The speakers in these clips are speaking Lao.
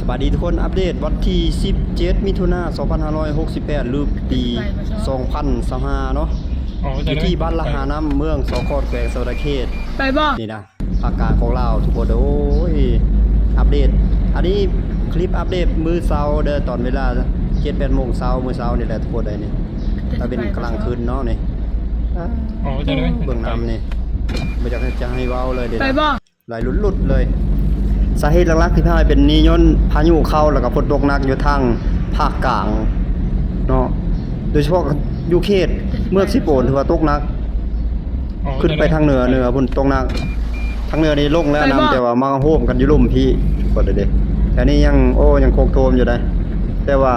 ສະບາຍດີທຸກຄົນ ອັບເດດວັນທີສິບເຈັດ ມິຖຸນາ ສອງພັນຫ້າຮ້ອຍຫົກສິບແປດ ຫຼື ປີສອງພັນຊາວຫ້າເນາະ ຢູ່ທີ່ບ້ານລະຫານ້ຳ ເມືອງສອງຄອນ ແຂວງສະຫວັນນະເຂດ ໄປບໍ່? ນີ້ນະ ພາກກາງຂອງລາວທຸກຄົນເດີ. ໂອ້ຍ ອັບເດດ ອັນນີ້ຄລິບອັບເດດມື້ເຊົ້າເດີ ຕອນເວລາເຈັດແປດໂມງເຊົ້າ ມື້ເຊົ້ານີ້ແຫຼະທຸກຄົນເດີ. ນີ້ກະເປັນກາງຄືນເນາະນີ້. ເບິ່ງນ້ຳນີ້ ບໍ່ຢາກຈະໃຫ້ເວົ້າເລີຍເດ. ໄປບໍ່? ໄຫຼຫຼຸດໆເລີຍ. ສາເຫດຫຼັກໆທີ່ພາເປັນນີ້ຍ້ອນພາຍຸເຂົ້າ ແລ້ວກໍຝົນຕົກໜັກຢູ່ທາງພາກກາງເນາະ ໂດຍສະເພາະຢູ່ເຂດເມືອງເຊໂປນ ຖືວ່າຕົກໜັກ. ຂຶ້ນໄປທາງເໜືອ ເໜືອພຸ້ນຕົກໜັກ. ທາງເໜືອນີ້ລົງແລ້ວນ້ຳ ແຕ່ວ່າມາໂຮມກັນຢູ່ລຸ່ມພີ້ ກໍໄດ້ເດ້. ແຖວນີ້ຍັງ ໂອ້ ຍັງໂຄກໂທມຢູ່ໃດ໋ ແຕ່ວ່າ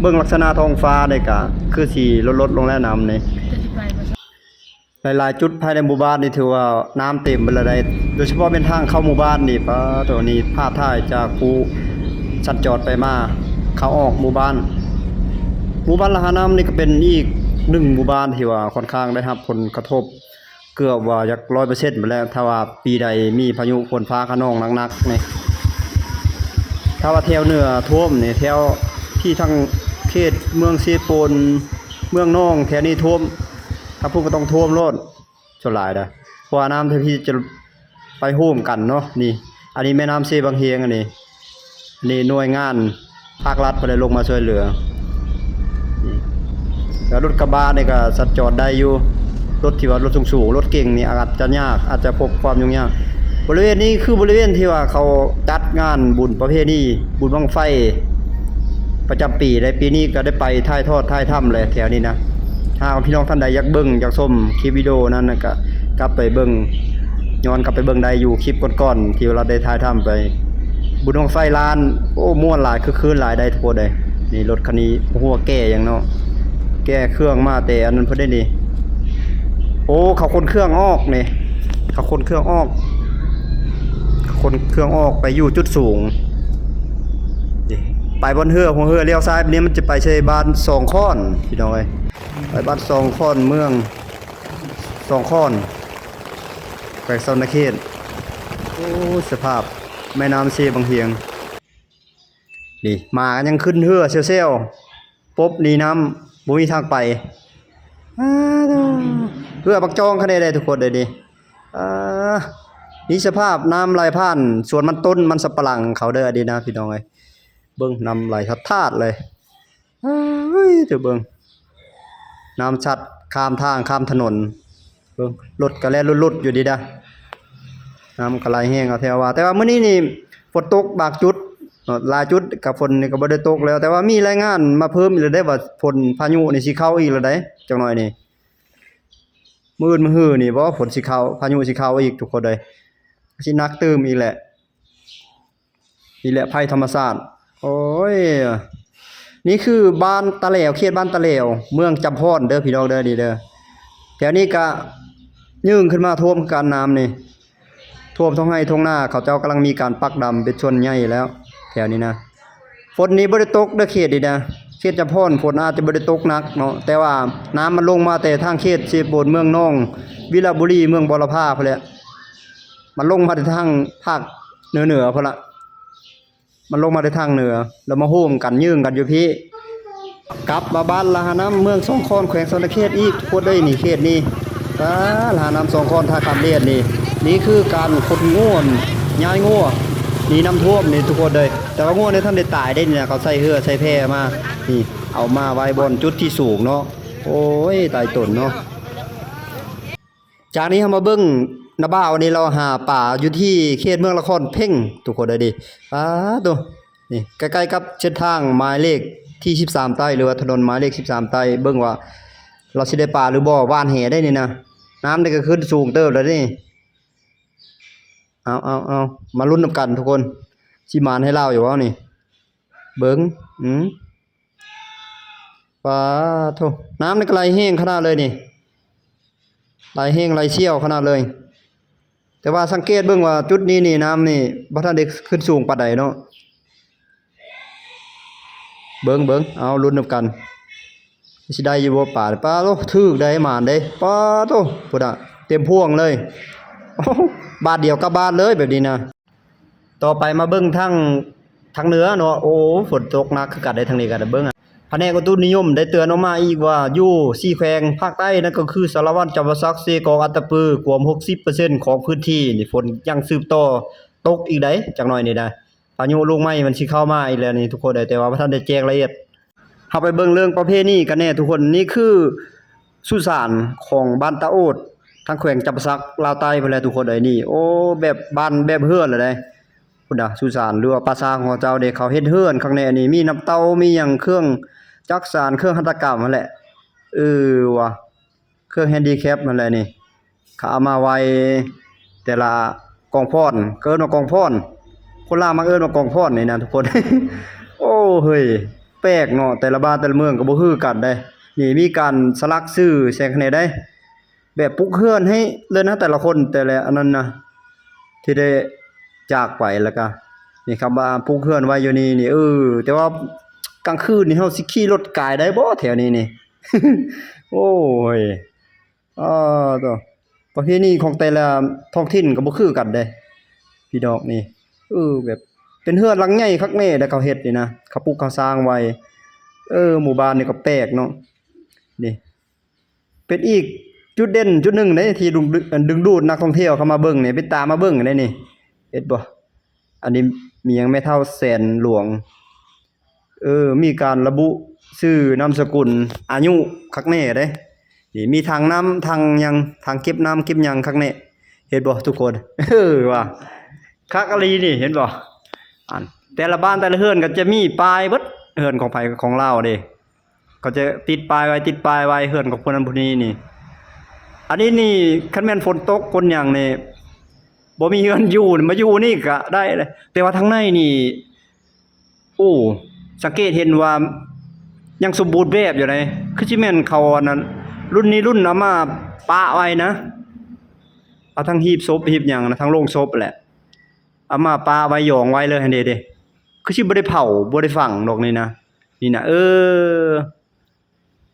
ເບິ່ງລັກສະນະທ້ອງຟ້ານີ້ກະຄືຊິລົດໆລົງແລ້ວນ້ຳນີ້. ຫຼາຍໆຈຸດພາຍໃນໝູ່ບ້ານນີ້ຖືວ່ານ້ຳເຕັມເບິດແລ້ວໃດ໋ ໂດຍສະເພາະແມ່ນທາງເຂົ້າໝູ່ບ້ານນີ້. ປາໂຕ ນີ້ພາບຖ່າຍຈາກຜູ້ສັນຈອນໄປມາ ເຂົ້າອອກໝູ່ບ້ານ. ໝູ່ບ້ານລະຫານ້ຳນີ້ກໍເປັນອີກໜຶ່ງໝູ່ບ້ານທີ່ວ່າຂ້ອນຂ້າງໄດ້ຮັບຜົນກະທົບ ເກືອບວ່າຢາກຮ້ອຍເປີເຊັນພຸ້ນແຫຼະ ຖ້າວ່າປີໃດມີພາຍຸຝົນຟ້າຄະນອງໜັກໆນີ້. ຖ້າວ່າແຖວເໜືອຖ້ວມນີ້ ແຖວທີ່ທາງເຂດເມືອງເຊໂປນ ເມືອງນອງ ແຖວນີ້ຖ້ວມ ທາງພຸ້ນກໍຕ້ອງຖ້ວມໂລດ ສ່ວນຫຼາຍນະ ເພາະວ່ານ້ຳທາງພີ້ຈະໄປໂຮມກັນເນາະ. ນີ້ ອັນນີ້ແມ່ນ້ຳເຊບັງຮຽງ ອັນນີ້ ນີ້ໜ່ວຍງານພາກລັດເພິ່ນໄດ້ລົງມາຊ່ວຍເຫຼືອ. ນີ້ ແລ້ວລົດກະບະນີ້ກໍສັນຈອນໄດ້ຢູ່ ລົດທີ່ວ່າລົດສູງໆ ລົດເກັງນີ້ອາດຈະຍາກ ອາດຈະພົບຄວາມຫຍຸ້ງຍາກ. ບໍລິເວນນີ້ຄືບໍລິເວນທີ່ວ່າເຂົາຈັດງານບຸນປະເພນີ ບຸນບັ້ງໄຟ ປະຈຳປີໃດ໋. ປີນີ້ກໍໄດ້ໄປຖ່າຍທອດຖ່າຍທຳແຫຼະແຖວນີ້ນະ. ຫາກວ່າພີ່ນ້ອງທ່ານໃດຢາກເບິ່ງ ຢາກຊົມຄລິບວິດີໂອນັ້ນນະ ກໍກັບໄປເບິ່ງ ຍ້ອນກັບໄປເບິ່ງໄດ້ຢູ່ຄລິບກ່ອນໆ ທີ່ວ່າລາວໄດ້ຖ່າຍທຳໄປ. ບຸນບັ້ງໄຟລ້ານ ໂອ້ ມ່ວນຫຼາຍ ຄຶກຄື້ນຫຼາຍໄດ໋ທຸກຄົນເອີຍ. ນີ້ລົດຄັນນີ້ ບໍ່ຮູ້ວ່າແກ່ຫຍັງເນາະ ແກ່ເຄື່ອງມາແຕ່ອັນນັ້ນເພິ່ນເດ້ນີ້. ໂອ້ ເຂົາຂົນເຄື່ອງອອກນີ້ ເຂົາຂົນເຄື່ອງອອກ ຂົນເຄື່ອງອອກໄປຢູ່ຈຸດສູງ. ນີ້ ໄປບ່ອນເຮືອ ຫົວເຮືອລ້ຽວຊ້າຍໄປນີ້ ມັນຈະໄປໃສ່ບ້ານສອງຄອນ ພີ່ນ້ອງເອີຍ ໄປບ້ານສອງຄອນ ເມືອງສອງຄອນ ແຂວງສະຫວັນນະເຂດ. ໂອ້ ສະພາບແມ່ນ້ຳເຊບັງຮຽງ ນີ້ ໝາກໍຍັງຂຶ້ນເຮືອແຊວໆ ປົບໜີນ້ຳ ບໍ່ມີທາງໄປ. ອ້າ ເຮືອບັກຈອງຂະແໜດໃດທຸກຄົນເອີຍນີ້. ອ່າ ນີ້ສະພາບນ້ຳໄຫຼຜ່ານສວນມັນຕົ້ນ ມັນສຳປະຫຼັງເຂົາເດີ ອັນນີ້ນະ ພີ່ນ້ອງເອີຍ. ເບິ່ງ ນ້ຳໄຫຼທາດໆເລີຍ. ເອີຍ ເຈົ້າເບິ່ງ ນ້ຳຊັດຂ້າມທາງ ຂ້າມຖະໜົນ. ເບິ່ງ ລົດກໍແລ່ນຫຼຸດໆຢູ່ດີດາ ນ້ຳກໍໄຫຼແຮງເອົາແທ້ວ່າ. ແຕ່ວ່າມື້ນີ້ນີ້ຝົນຕົກບາງຈຸດເນາະ ຫຼາຍຈຸດກໍຝົນນີ້ກໍບໍ່ໄດ້ຕົກແລ້ວ. ແຕ່ວ່າມີລາຍງານມາເພີ່ມອີກແລ້ວເດ້ ວ່າຝົນພາຍຸນີ້ຊິເຂົ້າອີກແລ້ວໃດ໋ ຈັກໜ້ອຍນີ້. ມື້ອື່ນມື້ຮືນີ້ບໍ ຝົນຊິເຂົ້າ ພາຍຸຊິເຂົ້າອີກທຸກຄົນເອີຍ ຊິໜັກຕື່ມອີກແຫຼະ. ນີ້ແຫຼະໄພທຳມະຊາດ. ໂອ້ຍ ນີ້ຄືບ້ານຕາແຫຼວ ເຂດບ້ານຕາແຫຼວ ເມືອງຈຳພອນເດີພີ່ນ້ອງເດີ ນີ້ເດີ. ແຖວນີ້ກະຍື່ນຂຶ້ນມາຖ້ວມຄືກັນ ນ້ຳນີ້ຖ້ວມທົ່ງໄຮ່ທົ່ງນາ ເຂົາເຈົ້າກຳລັງມີການປັກດຳເປັນສ່ວນໃຫຍ່ແລ້ວ ແຖວນີ້ນະ. ຝົນນີ້ບໍ່ໄດ້ຕົກເດີເຂດນີ້ນະ ເຂດຈຳພອນ ຝົນອາດຈະບໍ່ໄດ້ຕົກໜັກເນາະ ແຕ່ວ່ານ້ຳມັນລົງມາແຕ່ທາງເຂດເຊໂປນ ເມືອງນອງ ວິລະບູລີ ເມືອງບົວລະພາພຸ້ນແຫຼະ. ມັນລົງມາແຕ່ທາງພາກເໜືອໆພຸ້ນລະ ມັນລົງມາແຕ່ທາງເໜືອ ແລ້ວມາໂຮມກັນ ຍື່ນກັນຢູ່ພີ້. ກັບມາບ້ານລະຫານ້ຳ ເມືອງສອງຄອນ ແຂວງສະຫວັນນະເຂດອີກທຸກຄົນເອີຍ. ນີ້ເຂດນີ້ ອ່າ ລະຫານ້ຳສອງຄອນ ທ່າຂ້າມແດນນີ້. ນີ້ຄືການຂົນງົວ ຍ້າຍງົວ ໜີນ້ຳຖ້ວມນີ້ທຸກຄົນເອີຍ. ແຕ່ວ່າງົວນີ້ທັນໄດ້ຕາຍເດ້ນີ້ນະ ເຂົາໃສ່ເຮືອໃສ່ແພມາ ນີ້ ເອົາມາໄວ້ບ່ອນຈຸດທີ່ສູງເນາະ. ໂອ້ຍ ຕາຍຕົນເນາະ. ຈາກນີ້ເຮົາມາເບິ່ງນ້າບ່າວນີ້ລາວຫາປາຢູ່ທີ່ເຂດເມືອງລະຄອນເພັງ ທຸກຄົນເອີຍ. ປາໂຕ ນີ້ໃກ້ໆກັບເສັ້ນທາງໝາຍເລກທີສິບສາມໃຕ້ ຫຼືວ່າຖະໜົນໝາຍເລກສິບສາມໃຕ້. ເບິ່ງວ່າລາວຊິໄດ້ປາຫຼືບໍ່ ຫວ່ານແຫໄດ້ນີ້ນະ. ນ້ຳນີ້ກໍຂຶ້ນສູງເຕີບແລ້ວນີ້. ເອົາໆໆ ມາລຸ້ນນຳກັນທຸກຄົນ ຊິໝານໃຫ້ລາວຢູ່ບໍ່ນີ້. ເບິ່ງ ອືມ ປາໂທ ນ້ຳນີ້ກໍໄຫຼແຮງຂະໜາດເລີຍນີ້ ໄຫຼແຮງໄຫຼຊ່ຽວຂະໜາດເລີຍ. ແຕ່ວ່າສັງເກດເບິ່ງວ່າຈຸດນີ້ນີ້ ນ້ຳນີ້ບໍ່ທັນໄດ້ຂຶ້ນສູງປານໃດເນາະ. ເບິ່ງໆ ເອົາລຸ້ນນຳກັນ ຊິໄດ້ຢູ່ບໍ່ປາ. ປາໂຕ ຖືກໄດ໋ ໝານເດ້. ປາໂຕ ພຸ້ນນະ ເຕັມພວງເລີຍ. ໂອ້ ບາດດຽວກັບບ້ານເລີຍແບບນີ້ນະ. ຕໍ່ໄປມາເບິ່ງທາງ ທາງເໜືອເນາະ ໂອ້ ຝົນຕົກໜັກຄືກັນເດ້ ທາງນີ້ກໍໄດ້ເບິ່ງ. ພະແນກອຸຕຸນິຍົມໄດ້ເຕືອນອອກມາອີກວ່າ ຢູ່ສີ່ແຂວງພາກໃຕ້ ນັ້ນກໍຄືສາລະວັນ, ຈຳປາສັກ, ເຊກອງ, ອັດຕະປື ກວມຫົກສິບເປີເຊັນຂອງພື້ນທີ່ນີ້ ຝົນຍັງສືບຕໍ່ຕົກອີກໃດ໋ ຈັກໜ້ອຍນີ້ນະ. ພາຍຸລູກໃໝ່ມັນຊິເຂົ້າມາອີກແລ້ວນີ້ທຸກຄົນເອີຍ ແຕ່ວ່າບໍ່ທັນໄດ້ແຈ້ງລະອຽດ. ເຮົາໄປເບິ່ງເລື່ອງປະເພນີກັນແດ່ທຸກຄົນ. ນີ້ຄືສຸສານຂອງບ້ານຕາໂອດ ທາງແຂວງຈຳປາສັກ ລາວໃຕ້ພຸ້ນແຫຼະທຸກຄົນເອີຍ. ນີ້ ໂອ້ ແບບບ້ານແບບເຮືອນລະໃດ໋ ພຸ້ນນະ ສຸສານ ຫຼືວ່າປ່າຊ້າຂອງເຂົາເຈົ້າເດ້. ເຂົາເຮັດເຮືອນຄັກແນ່ນີ້ ມີນ້ຳເຕົ້າ ມີຫຍັງ ເຄື່ອງຈັກສານ ເຄື່ອງຫັດຖະກຳຫັ້ນແຫຼະ. ເອີ ວ່າ ເຄື່ອງແຮນດີແຄບຫັ້ນແຫຼະນີ້ ເຂົາເອົາມາໄວ້ແຕ່ລະກອງຟອນ ເອີ້ນວ່າກອງຟອນ ຄົນລາວມັກເອີ້ນວ່າກອງຟອນນີ້ນະທຸກຄົນ. ໂອ້ເຮີ້ຍ ແປກເນາະ ແຕ່ລະບ້ານແຕ່ລະເມືອງກໍບໍ່ຄືກັນເດ້. ນີ້ມີການສະຫຼັກຊື່ແສງຄະແນໄດ້ ແບບປຸກເຮືອນໃຫ້ເລີຍນະ ແຕ່ລະຄົນ ແຕ່ລະອັນນັ້ນນະ ທີ່ໄດ້ຈາກໄປ. ແລ້ວກະນີ້ຄຳວ່າປຸກເຮືອນໄວ້ຢູ່ນີ້ນີ້ ເອີ ແຕ່ວ່າກາງຄືນນີ້ເຮົາຊິຂີ່ລົດກາຍໄດ້ບໍ່ແຖວນີ້ນີ້? ໂອ້ຍ ເອີ ໂຕ ປະເພນີຂອງແຕ່ລະທ້ອງຖິ່ນກໍບໍ່ຄືກັນເດ້ພີ່ນ້ອງນີ້. ເອີ ແບບເປັນເຮືອນຫຼັງໃຫຍ່ຄັກແນ່ ແລ້ວເຂົາເຮັດນີ້ນະ ເຂົາປຸກເຂົາສ້າງໄວ້. ເອີ ໝູ່ບ້ານນີ້ກໍແປກເນາະ. ນີ້ເປັນອີກຈຸດເດັ່ນຈຸດໜຶ່ງເດ້ ທີ່ດຶງ ດຶງດູດນັກທ່ອງທ່ຽວເຂົ້າມາເບິ່ງນີ້ ເປັນຕາມາເບິ່ງເດ້ນີ້ ເຫັນບໍ່? ອັນນີ້ມີຫຍັງ ແມ່ເຖົ້າແສນຫຼວງ. ເອີ ມີການລະບຸຊື່ນາມສະກຸນ ອາຍຸຄັກແນ່ເດ້. ນີ້ມີຖັງນ້ຳ ຖັງຫຍັງ ຖັງເກັບນ້ຳເກັບຫຍັງຄັກແນ່ ເຫັນບໍ່ທຸກຄົນ? ເອີ ວ່າຄັກອີ່ຫຼີນີ້ ເຫັນບໍ່? ອັນແຕ່ລະບ້ານແຕ່ລະເຮືອນກໍຈະມີປ້າຍເບິດ ເຮືອນຂອງໃຜຂອງລາວເດ້ ເຂົາຈະຕິດປ້າຍໄວ້ ຕິດປ້າຍໄວ້ ເຮືອນຂອງຜູ້ນັ້ນຜູ້ນີ້ນີ້. ອັນນີ້ນີ້ ຄັນແມ່ນຝົນຕົກຝົນຫຍັງນີ້ ບໍ່ມີເຮືອນຢູ່ ມາຢູ່ນີ້ກະໄດ້ເລີຍ. ແຕ່ວ່າທາງໃນນີ້ ໂອ້ ສັງເກດເຫັນວ່າຍັງສົມບູນແບບຢູ່ໃດ໋ ຄືຊິແມ່ນເຂົາອັນນັ້ນ ລຸ້ນນີ້ລຸ້ນເອົາມາປະໄວ້ນະ ເອົາທັງຮີບສົບຮີບຫຍັງນະ ທັງໂລງສົບແຫຼະ ເອົາມາປະໄວ້ຢອງໄວ້ເລີຍຫັ້ນເດ ເດ ຄືຊິບໍ່ໄດ້ເຜົາ ບໍ່ໄດ້ຝັງດອກນີ້ນະ. ນີ້ນະ ເອີ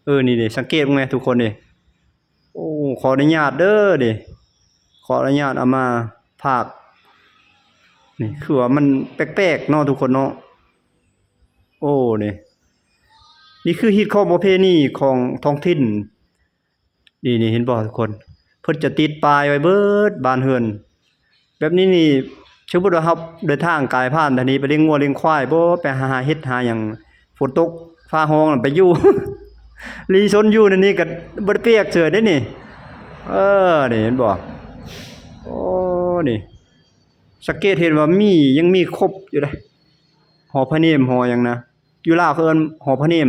ເອີ ນີ້ເດ ສັງເກດເບິ່ງແດ່ທຸກຄົນເດ. ໂອ້ ຂໍອະນຸຍາດເດີ ເດ ຂໍອະນຸຍາດເອົາມາຝາກ. ນີ້ຄືວ່າມັນແປກໆເນາະທຸກຄົນເນາະ. ໂອ້ ນີ້ ນີ້ຄືຮີດຄອງປະເພນີຂອງທ້ອງຖິ່ນ. ນີ້ ນີ້ເຫັນບໍ່ທຸກຄົນ ເພິ່ນຈະຕິດປ້າຍໄວ້ເບິດບ້ານເຮືອນ ແບບນີ້ນີ້. ສົມມຸດວ່າເຮົາເດີນທາງກາຍຜ່ານທາງນີ້ ໄປລ້ຽງງົວລ້ຽງຄວາຍບໍ ໄປຫາ ຫາເຫັດຫາຫຍັງ ຝົນຕົກຟ້າຮ້ອງນະ ໄປຢູ່ລີ້ຊົນຢູ່ໃນນີ້ກໍບໍ່ໄດ້ປຽກເສີຍເດ້ນີ້. ເອີ ນີ້ເຫັນບໍ່? ໂອ້ ນີ້ ສັງເກດເຫັນວ່າມີ ຍັງມີຄົບຢູ່ເດ້ ຫໍພະເນມ ຫໍຫຍັງນະ ຢູ່ລາວເຂົາເອີ້ນຫໍພະເນມ.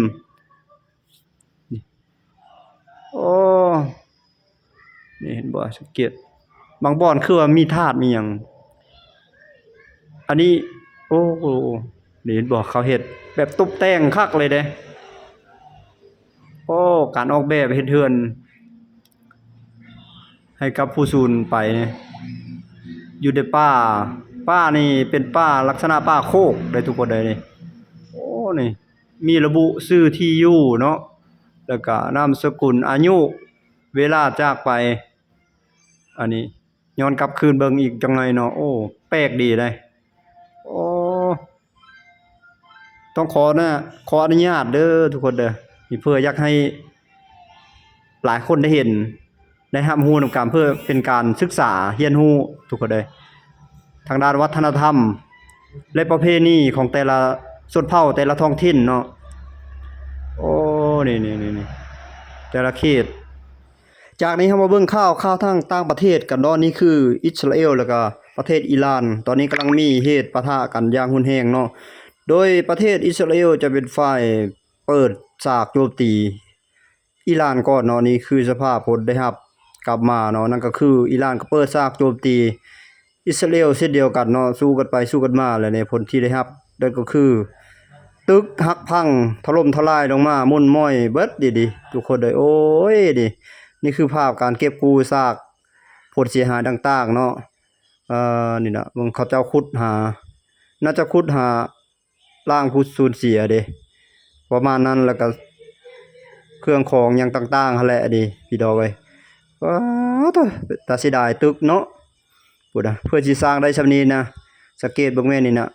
ນີ້ ໂອ້ ນີ້ເຫັນບໍ່? ສັງເກດ ບາງບ່ອນຄືວ່າມີທາດມີຫຍັງ. ອັນນີ້ ໂອ້ ນີ້ເຫັນບໍ່? ເຂົາເຮັດແບບຕົບແຕ່ງຄັກເລີຍເດ້. ໂອ້ ການອອກແບບເຮັດເຮືອນໃຫ້ກັບຜູ້ສູນໄປນີ້ ຢູ່ໃນປ່າ ປ່ານີ້ເປັນປ່າລັກສະນະປ່າໂຄກເດ້ທຸກຄົນເອີຍນີ້. ໂອ້ ນີ້ ມີລະບຸຊື່ທີ່ຢູ່ເນາະ ແລ້ວກະນາມສະກຸນ ອາຍຸ ເວລາຈາກໄປ. ອັນນີ້ຍ້ອນກັບຄືນເບິ່ງອີກຈັກໜ້ອຍເນາະ. ໂອ້ ແປກດີເດ້. ໂອ້ ຕ້ອງຂໍນະ ຂໍອະນຸຍາດເດີທຸກຄົນເດີ ນີ້ເພື່ອຢາກໃຫ້ຫຼາຍຄົນໄດ້ເຫັນ ໄດ້ຮັບຮູ້ນຳກັນ ເພື່ອເປັນການສຶກສາຮຽນຮູ້ທຸກຄົນເອີຍ ທາງດ້ານວັດທະນະທຳ ແລະ ປະເພນີຂອງແຕ່ລະຊົນເຜົ່າ ແຕ່ລະທ້ອງຖິ່ນເນາະ. ໂອ້ ນີ້ໆໆ ແຕ່ລະເຂດ. ຈາກນີ້ເຮົາມາເບິ່ງຂ່າວ ຂ່າວທາງຕ່າງປະເທດກັນເນາະ. ນີ້ຄືອິດສະຣາເອວ ແລ້ວກະປະເທດອີຣານ ຕອນນີ້ກຳລັງມີເຫດປະທະກັນຢ່າງຮຸນແຮງເນາະ ໂດຍປະເທດອິດສະຣາເອວຈະເປັນຝ່າຍເປີດສາກໂຈມຕີ ອີຣານກ່ອນເນາະ. ນີ້ຄືສະພາບຜົນໄດ້ຮັບກັບມາເນາະ ນັ້ນກໍຄືອີຣານກໍເປີດສາກໂຈມຕີອິດສະຣາເອວເຊັ່ນດຽວກັນເນາະ ສູ້ກັນໄປສູ້ກັນມາ ແລະ ໃນຜົນທີ່ໄດ້ຮັບນັ້ນກໍຄືຕຶກຫັກພັງຖະຫຼົ່ມທະລາຍລົງມາໝຸ່ນໝ້ອຍເບິດ. ດີໆ ທຸກຄົນເອີຍ ໂອ້ຍ ນີ້ ນີ້ຄືພາບການເກັບກູ້ຊາກຜົນເສຍຫາຍຕ່າງໆເນາະ. ເອີ ນີ້ນະ ເບິ່ງເຂົາເຈົ້າຂຸດຫາ ໜ້າຈະຂຸດຫາ ລ້າງຜູ້ສູນເສຍເດ້ ປະມານນັ້ນ. ແລ້ວກະເຄື່ອງຂອງຫຍັງຕ່າງໆຫັ້ນແຫຼະເດ້ ພີ່ນ້ອງເອີຍ. ປາໂທ້ ຕາເສຍດາຍຕຶກເນາະ ພຸ້ນນະ ເພື່ອຊິສ້າງໄດ້ຊ່ຳນີ້ນະ ສັງເກດເບິ່ງແມ່ນນີ້ນະ.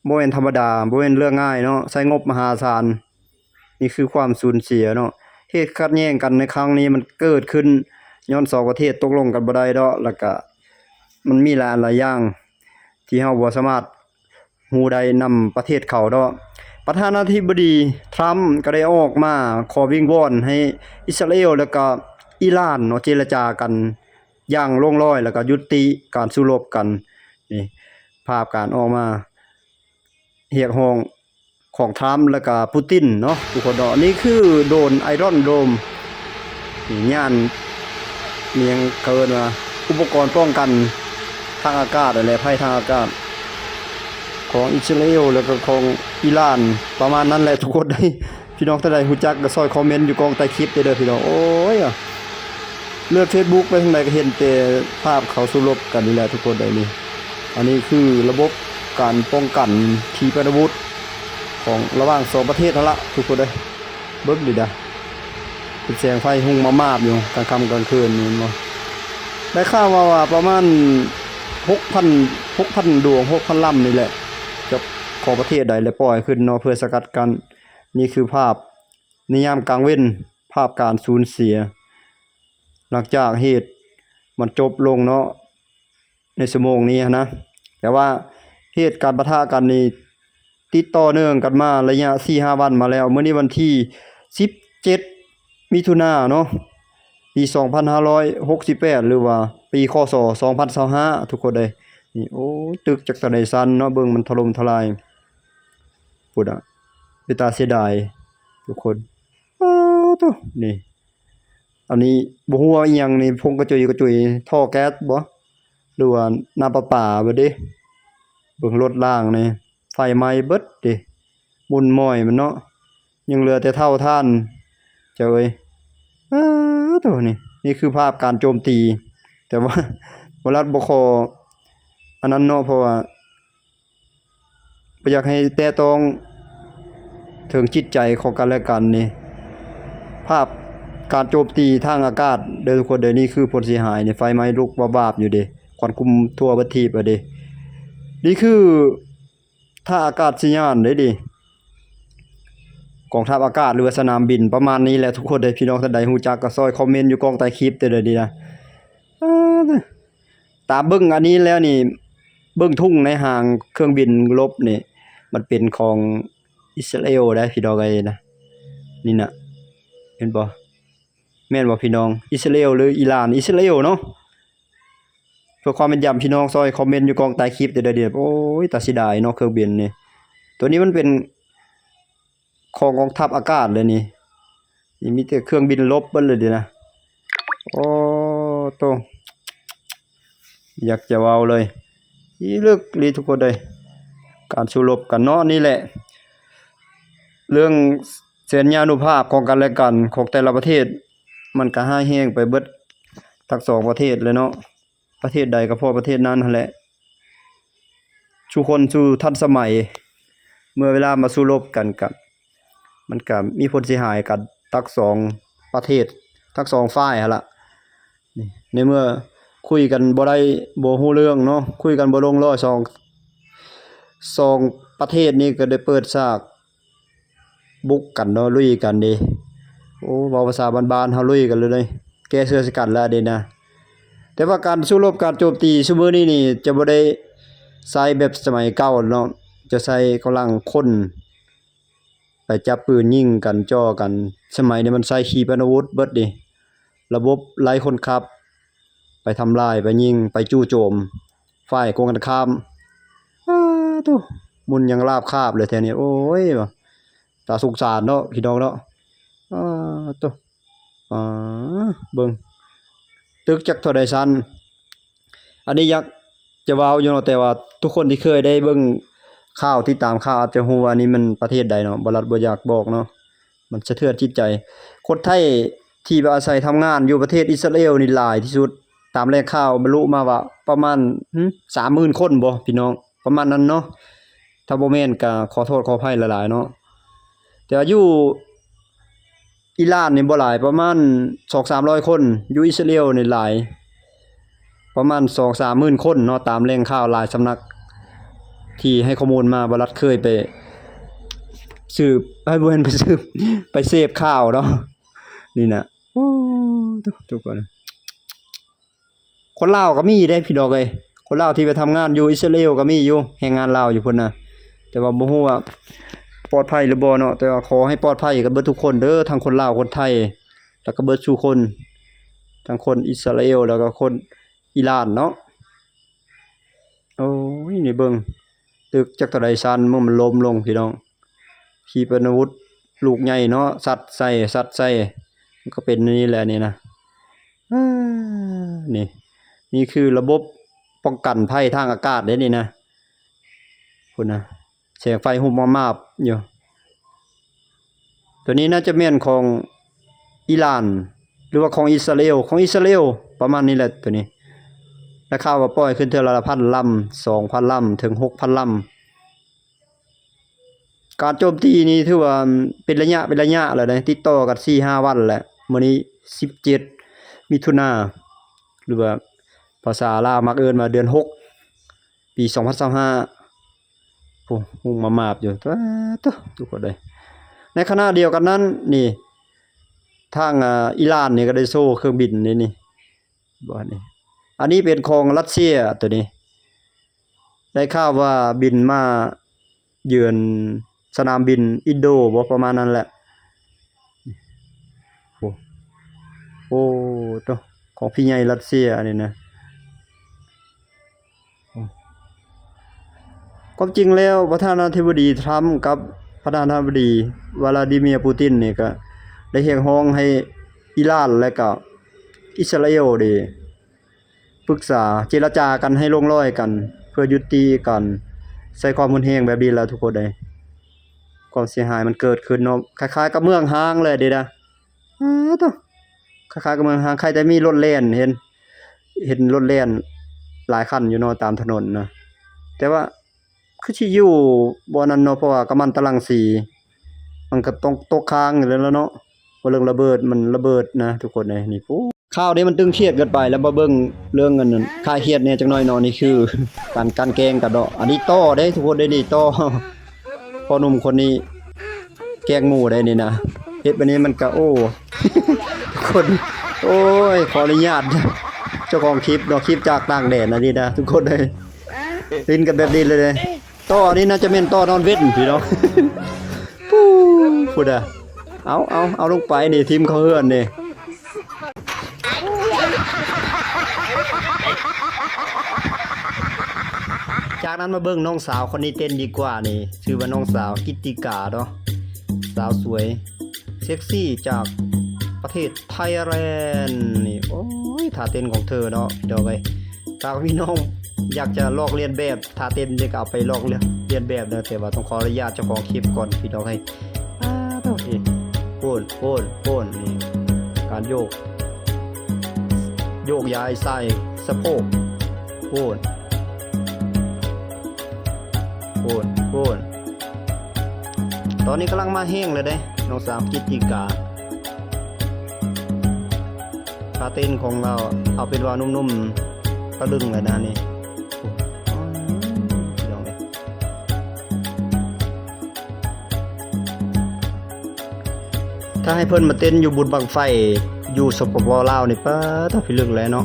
ບໍ່ແມ່ນທຳມະດາ, ບໍ່ແມ່ນເລື່ອງງ່າຍເນາະ, ໃຊ້ງົບມະຫາສານ. ນີ້ຄືຄວາມສູນເສຍເນາະ. ເຫດຂັດແຍ່ງກັນໃນຄັ້ງນີ້ມັນເກີດຂຶ້ນຍ້ອນສອງປະເທດຕົກລົງກັນບໍ່ໄດ້ເນາະ, ແລ້ວກະມັນມີຫຼາຍອັນຫຼາຍຢ່າງທີ່ເຮົາບໍ່ສາມາດຮູ້ໄດ້ນຳປະເທດເຂົາເນາະ. ປະທານາທິບໍດີທຣຳກໍໄດ້ອອກມາຂໍວິງວອນໃຫ້ອິດສະຣາເອວ ແລ້ວກະອີຣານເນາະ ເຈລະຈາກັນຢ່າງລົງລອຍ ແລ້ວກະຍຸຕິການສູ້ລົບກັນ. ນີ້ ພາບການອອກມາ ຮຽກຮ້ອງຂອງທຣຳ ແລ້ວກະປູຕິນເນາະ ທຸກຄົນເນາະ. ນີ້ຄືໂດຣນ Iron Dome ນີ້ຍານ ມີຫຍັງເຂົາເອີ້ນວ່າ ອຸປະກອນປ້ອງກັນທາງອາກາດຫັ້ນແຫຼະ, ໄພທາງອາກາດຂອງອິດສະຣາເອວ ແລ້ວກະຂອງອີຣານ ປະມານນັ້ນແຫຼະທຸກຄົນເອີຍ. ພີ່ນ້ອງທ່ານໃດຮູ້ຈັກກໍຊ່ອຍຄອມເມັນຢູ່ກ້ອງໃຕ້ຄລິບເດີພີ່ນ້ອງ. ໂອ້ຍ ເລື່ອນເຟສບຸກໄປທາງໃດກໍເຫັນແຕ່ພາບເຂົາສູ້ລົບກັນນີ້ແຫຼະທຸກຄົນເອີຍນີ້. ອັນນີ້ຄືລະບົບການປ້ອງກັນຂີປະນາວຸດຂອງລະຫວ່າງສອງປະເທດຫັ້ນລະທຸກຄົນເອີຍ. ເບິ່ງດີດາ ເປັນແສງໄຟຮຸ່ງມາບໆຢູ່ກາງຄ່ຳກາງຄືນນີ້ແມ່ນບໍ່? ໄດ້ຂ່າວມາວ່າປະມານຫົກພັນ ຫົກພັນດວງ ຫົກພັນລຳນີ້ແຫຼະ ຈາກຂອງປະເທດໃດ ແລະປ່ອຍຂຶ້ນເນາະ ເພື່ອສະກັດກັ້ນ. ນີ້ຄືພາບ ໃນຍາມກາງເວັນ ພາບການສູນເສຍ ຫຼັງຈາກເຫດມັນຈົບລົງເນາະ ໃນຊົ່ວໂມງນີ້ຫັ້ນນະ. ແຕ່ວ່າເຫດການປະທະກັນນີ້ຕິດຕໍ່ເນື່ອງກັນມາໄລຍະສີ່ຫ້າວັນມາແລ້ວ. ມື້ນີ້ວັນທີສິບເຈັດ ມິຖຸນາເນາະ ປີສອງພັນຫ້າຮ້ອຍຫົກສິບແປດ ຫຼືວ່າປີ ຄ.ສ. ສອງພັນຊາວຫ້າ ທຸກຄົນເອີຍ. ນີ້ ໂອ້ຍ ຕຶກຈັກເທົ່າໃດຊັ້ນເນາະ, ເບິ່ງມັນຖະຫຼົ່ມທະລາຍ. ພຸ້ນນະ ເປັນຕາເສຍດາຍທຸກຄົນ. ອ້າໂທ້ ນີ້ ອັນນີ້ບໍ່ຮູ້ວ່າອີ່ຫຍັງນີ້, ພົງກະຈຸຍກະຈຸຍ ທໍ່ແກັສບໍ ຫຼືວ່ານ້ຳປະປາເບິດເດ້. ເບິ່ງລົດລາງນີ້ ໄຟໄໝ້ເບິດເດ້, ໝຸ່ນໝ້ອຍມັນເນາະ, ຍັງເຫຼືອແຕ່ເຖົ້າຖ່ານ ເຈົ້າເອີຍ. ອ້າໂທ້ ນີ້ ນີ້ຄືພາບການໂຈມຕີ, ແຕ່ວ່າ ບໍ່ລັດບໍ່ຂໍອັນນັ້ນເນາະ, ເພາະວ່າ ບໍ່ຢາກໃຫ້ແຕະຕ້ອງເຖິງຈິດໃຈຂອງກັນແລະກັນນີ້. ພາບການໂຈມຕີທາງອາກາດເດີທຸກຄົນເດີ, ນີ້ຄືຜົນເສຍຫາຍນີ້, ໄຟໄໝ້ລຸກວາບໆຢູ່ເດ້, ຄວັນຄຸມທົ່ວປະທີບເລີຍເດ້. ນີ້ຄືທ່າອາກາດສະຍານເດ້ນີ້, ກອງທັບອາກາດ ຫຼືວ່າສະໜາມບິນ ປະມານນີ້ແຫຼະທຸກຄົນເດີ. ພີ່ນ້ອງທ່ານໃດຮູ້ຈັກກໍຊ່ອຍຄອມເມັນຢູ່ກ້ອງໃຕ້ຄລິບເດີນີ້ນະ. ຕາມເບິ່ງອັນນີ້ແລ້ວນີ້ ເບິ່ງທຸງໃນຫາງເຄື່ອງບິນລົບນີ້ ມັນເປັນຂອງອິດສະຣາເອວໄດ໋ພີ່ນ້ອງເອີຍນະ. ນີ້ນະ ເຫັນບໍ່? ແມ່ນບໍ່ພີ່ນ້ອງ? ອິດສະຣາເອວ ຫຼື ອີຣານ? ອິດສະຣາເອວເນາະ. ເພື່ອຄວາມແມ່ນຢຳ ພີ່ນ້ອງຊ່ອຍຄອມເມັນຢູ່ກ້ອງໃຕ້ຄລິບເດີ. ໂອ້ຍ ຕາເສຍດາຍເນາະ ເຄື່ອງບິນນີ້. ໂຕນີ້ມັນເປັນ ຂອງກອງທັບອາກາດເລີຍນີ້. ນີ້ມີແຕ່ເຄື່ອງບິນລົບເບິດເລີຍເດນະ. ໂອ້ໂຕ ຢາກຈະເວົ້າເລີຍ, ອີເລິກລີ້ທຸກຄົນເອີຍ. ການສູ້ລົບກັນເນາະ, ນີ້ແຫຼະ ເລື່ອງສັນຍານຸພາບຂອງກັນແລະກັນຂອງແຕ່ລະປະເທດ ມັນກະຮ້າຍແຮງໄປເບິດທັງສອງປະເທດເລີຍເນາະ. ປະເທດໃດກໍພໍປະເທດນັ້ນຫັ້ນແຫຼະ. ສູ່ຄົນສູ່ທັນສະໄໝ, ເມື່ອເວລາມາສູ້ລົບກັນກະ ມັນກະມີຜົນເສຍຫາຍກັນທັງສອງປະເທດ, ທັງສອງຝ່າຍຫັ້ນລະ. ໃນເມື່ອຄຸຍກັນບໍ່ໄດ້, ບໍ່ຮູ້ເລື່ອງເນາະ, ຄຸຍກັນບໍ່ລົງລອຍ, ສອງ, ສອງປະເທດນີ້ກໍໄດ້ເປີດສາກ ບຸກກັນເນາະ, ລຸຍກັນເດ້. ໂອ້ ເວົ້າພາສາບ້ານໆ ເຮົາລຸຍກັນເລີຍ, ແກ້ເສື້ອໃສ່ກັນແລ້ວເດ້ນະ. ແຕ່ວ່າການສູ້ລົບ, ການໂຈມຕີຊຸມື້ນີ້ນີ້ ຈະບໍ່ໄດ້ໃຊ້ແບບສະໄໝເກົ່າເນາະ, ຈະໃຊ້ກຳລັງຄົນໄປຈັບປືນຍິງກັນ, ເຈາະກັນ. ສະໄໝນີ້ມັນໃຊ້ຂີປະນາວຸດເບິດເດ້, ລະບົບໄລ່ຄົນຂັບ ໄປທຳລາຍ, ໄປຍິງ, ໄປຈູ່ໂຈມຝ່າຍກົງກັນຂ້າມ. ອ້າໂທ້ ໝຸ່ນຍັງລາບຄາບເລີຍແທ້ນີ້. ໂອ້ຍ ຕາສົງສານເນາະ ພີ່ນ້ອງເນາະ. ອ້າໂທ້ ອາ ເບິ່ງ ຕຶກຈັກເທົ່າໃດຊັ້ນ. ອັນນີ້ຢາກຈະເວົ້າຢູ່ເນາະ, ແຕ່ວ່າທຸກຄົນທີ່ເຄີຍໄດ້ເບິ່ງຂ່າວ, ຕິດຕາມຂ່າວ ອາດຈະຮູ້ວ່ານີ້ມັນປະເທດໃດເນາະ. ບໍ່ລັດບໍ່ຢາກບອກເນາະ, ມັນສະເທືອນຈິດໃຈ. ຄົນໄທທີ່ໄປອາໄສທຳງານຢູ່ປະເທດອິດສະຣາເອວນີ້ຫຼາຍທີ່ສຸດ, ຕາມແຫຼ່ງຂ່າວບັນລຸມາວ່າປະມານ ຫື ສາມໝື່ນຄົນບໍ ພີ່ນ້ອງ, ປະມານນັ້ນເນາະ. ຖ້າບໍ່ແມ່ນກໍຂໍໂທດຂໍອະໄພຫຼາຍໆເນາະ. ແຕ່ວ່າຢູ່ອີຣານນີ້ບໍ່ຫຼາຍ, ປະມານສອງສາມຮ້ອຍຄົນ, ຢູ່ອິດສະຣາເອວນີ້ຫຼາຍ, ປະມານສອງສາມໝື່ນຄົນເນາະ, ຕາມແຫຼ່ງຂ່າວຫຼາຍສຳນັກ. ທີ່ໃຫ້ຂໍ້ມູນມາ ບໍ່ລັດເຄີຍໄປສືບ ເອີຍ ບໍ່ແມ່ນໄປສືບ ໄປເສບຂ່າວເນາະ ນີ້ນະ. ໂອ້ ທຸກຄົນ ຄົນລາວກໍມີເດ້ພີ່ນ້ອງເອີຍ ຄົນລາວທີ່ໄປທຳງານຢູ່ອິດສະຣາເອວກໍມີຢູ່ ແຮງງານລາວຢູ່ພຸ້ນນະ ແຕ່ວ່າບໍ່ຮູ້ວ່າປອດໄພຫຼືບໍ່ເນາະ ແຕ່ວ່າຂໍໃຫ້ປອດໄພກັນເບິດທຸກຄົນເດີ ທັງຄົນລາວ ຄົນໄທ ແລ້ວກໍເບິດສູ່ຄົນ ທັງຄົນອິດສະຣາເອວ ແລ້ວກໍຄົນອີຣານເນາະ. ໂອ້ຍ ນີ້ເບິ່ງ ຕຶກຈັກເທົ່າໃດຊັ້ນ ມັນ ມັນລົ້ມລົງພີ່ນ້ອງ ຂີປະນາວຸດລູກໃຫຍ່ເນາະ ຊັດໃສ່ ຊັດໃສ່ ມັນກໍເປັນແນວນີ້ແຫຼະນີ້ນະ. ເອີ ນີ້ ນີ້ຄືລະບົບປ້ອງກັນໄພທາງອາກາດເດ້ນີ້ນະ ພຸ້ນນະ ແສງໄຟຮຸບມາບໆຢູ່. ຕົວນີ້ໜ້າຈະແມ່ນຂອງອີຣານ ຫຼືວ່າຂອງອິດສະຣາເອວ ຂອງອິດສະຣາເອວ ປະມານນີ້ແຫຼະຕົວນີ້. ໄດ້ຂ່າວວ່າປ່ອຍຂຶ້ນເທື່ອລະພັນລຳ ສອງພັນລຳ ເຖິງຫົກພັນລຳ. ການໂຈມຕີນີ້ຖືວ່າເປັນໄລຍະ ເປັນໄລຍະແລ້ວເດ້ ຕິດຕໍ່ກັນສີ່ຫ້າວັນແລ້ວ. ມື້ນີ້ສິບເຈັດມິຖຸນາ ຫຼືວ່າພາສາລາວມັກເອີ້ນວ່າເດືອນຫົກ ປີສອງພັນຊາວຫ້າ ໂອ້ ຮຸ່ງມາມາບຢູ່ ຕາໂຕ ທຸກຄົນເອີຍ. ໃນຂະນະດຽວກັນນັ້ນນີ້ ທາງ ອາ ອີຣານນີ້ກໍໄດ້ໂຊເຄື່ອງບິນນີ້ ນີ້ ບໍ່ ນີ້ ອັນນີ້ເປັນຂອງຣັດເຊຍຕົວນີ້ ໄດ້ຂ່າວວ່າບິນມາເຢືອນສະໜາມບິນອິນໂດບໍ ປະມານນັ້ນແຫຼະ. ໂອ້ ໂອ້ໂຕ ຂອງພີ່ໃຫຍ່ຣັດເຊຍອັນນີ້ນະ. ຄວາມຈິງແລ້ວ ປະທານາທິບໍດີທຣຳກັບປະທານາທິບໍດີວລາດີເມຍປູຕິນນີ້ ກໍໄດ້ຮຽກຮ້ອງໃຫ້ອີຣານ ແລະ ກໍອິດສະຣາເອວເດ້ ປຶກສາເຈລະຈາກັນໃຫ້ລົງລອຍກັນ ເພື່ອຍຸຕິການໃຊ້ຄວາມຮຸນແຮງແບບນີ້ລະທຸກຄົນເອີຍ. ຄວາມເສຍຫາຍມັນເກີດຂຶ້ນເນາະ ຄ້າຍໆກັບເມືອງຮ້າງເລີຍເດ້ນະ. ອ້າໂຕ ຄ້າຍໆກັບເມືອງຮ້າງ ໃຄແຕ່ມີລົດແລ່ນ ເຫັນ ເຫັນລົດແລ່ນຫຼາຍຄັນຢູ່ເນາະຕາມຖະໜົນນະ ແຕ່ວ່າ ຄືຊິຢູ່ບໍ່ນັ້ນເນາະ ເພາະວ່າກຳມັນຕະລັງສີ ມັນກໍຕ້ອງຕົກຄ້າງຢູ່ແລ້ວເນາະ ວ່າເລື່ອງລະເບີດ ມັນລະເບີດນະທຸກຄົນເອີຍ. ນີ້ ໂອ້ ຂ່າວນີ້ມັນຕຶງຄຽດເກີນໄປ ແລ້ວມາເບິ່ງເລື່ອງອັນນັ້ນ ຄາຍຄຽດແດ່ຈັກໜ້ອຍເນາະ. ນີ້ຄືການ ການແກ່ງກັນເນາະ ອັນນີ້ຕໍ່ເດ້ທຸກຄົນເດ້ ນີ້ຕໍ່ ພໍ່ໜຸ່ມຄົນນີ້ແກ່ງໝູ່ໄດ໋ນີ້ນະ ເຮັດແບບນີ້ມັນກະ ໂອ້ ຄົນ ໂອ້ຍ ຂໍອະນຸຍາດເຈົ້າຂອງຄລິບເນາະ ຄລິບຈາກຕ່າງແດນອັນນີ້ນະທຸກຄົນເອີຍ ຫຼິ້ນກັນແບບນີ້ເລີຍເດ້. ຕໍ່ນີ້ໜ້າຈະແມ່ນຕໍ່ນອນເວັນພີ່ນ້ອງ ປູ້ ພຸ້ນນະ ເອົາ ເອົາ ເອົາລົງໄປນີ້ ຖິ້ມເຂົ້າເຮືອນນີ້. ຈາກນັ້ນມາເບິ່ງນ້ອງສາວຄົນນີ້ເຕັ້ນດີກວ່ານີ້ ຊື່ວ່ານ້ອງສາວກິດຕິກາເນາະ ສາວສວຍເຊັກຊີຈາກປະເທດໄທແລນນີ້. ໂອ້ຍ ທ່າເຕັ້ນຂອງເທີເນາະ ພີ່ນ້ອງເອີຍ ຖ້າວ່າພີ່ນ້ອງຢາກຈະລອກລຽນແບບ ຖ້າເຕັ້ນນີ້ກໍເອົາໄປລອກລຽນແບບເດີ ແຕ່ວ່າຕ້ອງຂໍອະນຸຍາດເຈົ້າຂອງຄລິບກ່ອນ ພີ່ນ້ອງເອີຍ. ອ້າໂຕ ນີ້ ໂອ້ນ ໂອ້ນ ໂອ້ນ ນີ້ ການໂຍກ ໂຍກຍ້າຍສາຍສະໂພກ ໂອ້ນ ໂອ້ນ ໂອ້ນ. ຕອນນີ້ກຳລັງມາແຮງເລີຍເດ້ ນ້ອງສາວກິດຕິກາ. ທ່າເຕັ້ນຂອງລາວ ເອົາເປັນວ່າໜຸ່ມໆຕະລຶງແລ້ວນະນີ້. ໂອ້ຍ ພີ່ນ້ອງເອີຍ ຖ້າໃຫ້ເພິ່ນມາເຕັ້ນຢູ່ບຸນບັ້ງໄຟຢູ່ ສປປ ລາວນີ້ ປາດໂທ້ ພິລຶກແຫຼະເນາະ.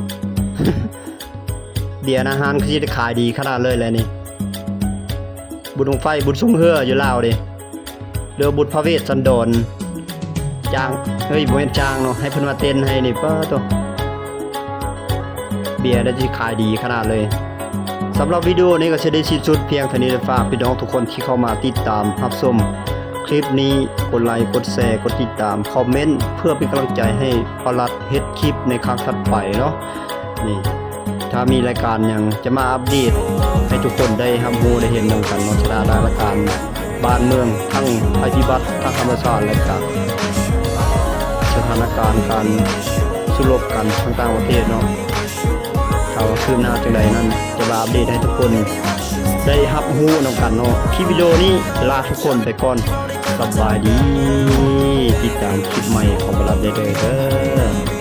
ເບຍອາຫານຄືຊິໄດ້ຂາຍດີຂະໜາດເລີຍແຫຼະນີ້ ບຸນບັ້ງໄຟ ບຸນຊ່ວງເຮືອຢູ່ລາວເດ້ ຫຼືວ່າບຸນພະເວດສັນດອນ ຈ້າງ ເອີຍ ບໍ່ແມ່ນຈ້າງເນາະ ໃຫ້ເພິ່ນມາເຕັ້ນໃຫ້ນີ້ ປາດໂທ້ ເບຍໄດ້ຊິຂາຍດີຂະໜາດເລີຍ. ສຳລັບວິດີໂອນີ້ກໍຊິໄດ້ສິ້ນສຸດພຽງເທົ່ານີ້ ແລະ ຝາກພີ່ນ້ອງທຸກຄົນທີ່ເຂົ້າມາຕິດຕາມຮັບຊົມຄລິບນີ້ ກົດໄລ ກົດແຊ ກົດຕິດຕາມ ຄອມເມັນ ເພື່ອເປັນກຳລັງໃຈໃຫ້ປະລັດເຮັດຄລິບໃນຄັ້ງຖັດໄປເນາະ. ນີ້ ຖ້າມີລາຍການຫຍັງຈະມາອັບເດດໃຫ້ທຸກຄົນໄດ້ຮັບຮູ້ໄດ້ເຫັນນຳກັນເນາະ ສະຖານະການບ້ານເມືອງ ທັງໄພພິບັດທາງທຳມະຊາດ ແລະ ກະສະຖານະການການສູ້ລົບກັນທາງຕ່າງປະເທດເນາະ ຖ້າວ່າຄືບໜ້າຈັ່ງໃດນັ້ນ ຈະມາອັບເດດໃຫ້ທຸກຄົນໄດ້ຮັບຮູ້ນຳກັນເນາະ. ຄລິບວິດີໂອນີ້ລາທຸກຄົນໄປກ່ອນ ສະບາຍດີ ຕິດຕາມຄລິບໃໝ່ຂອງປະລັດໄດ້ເດີ.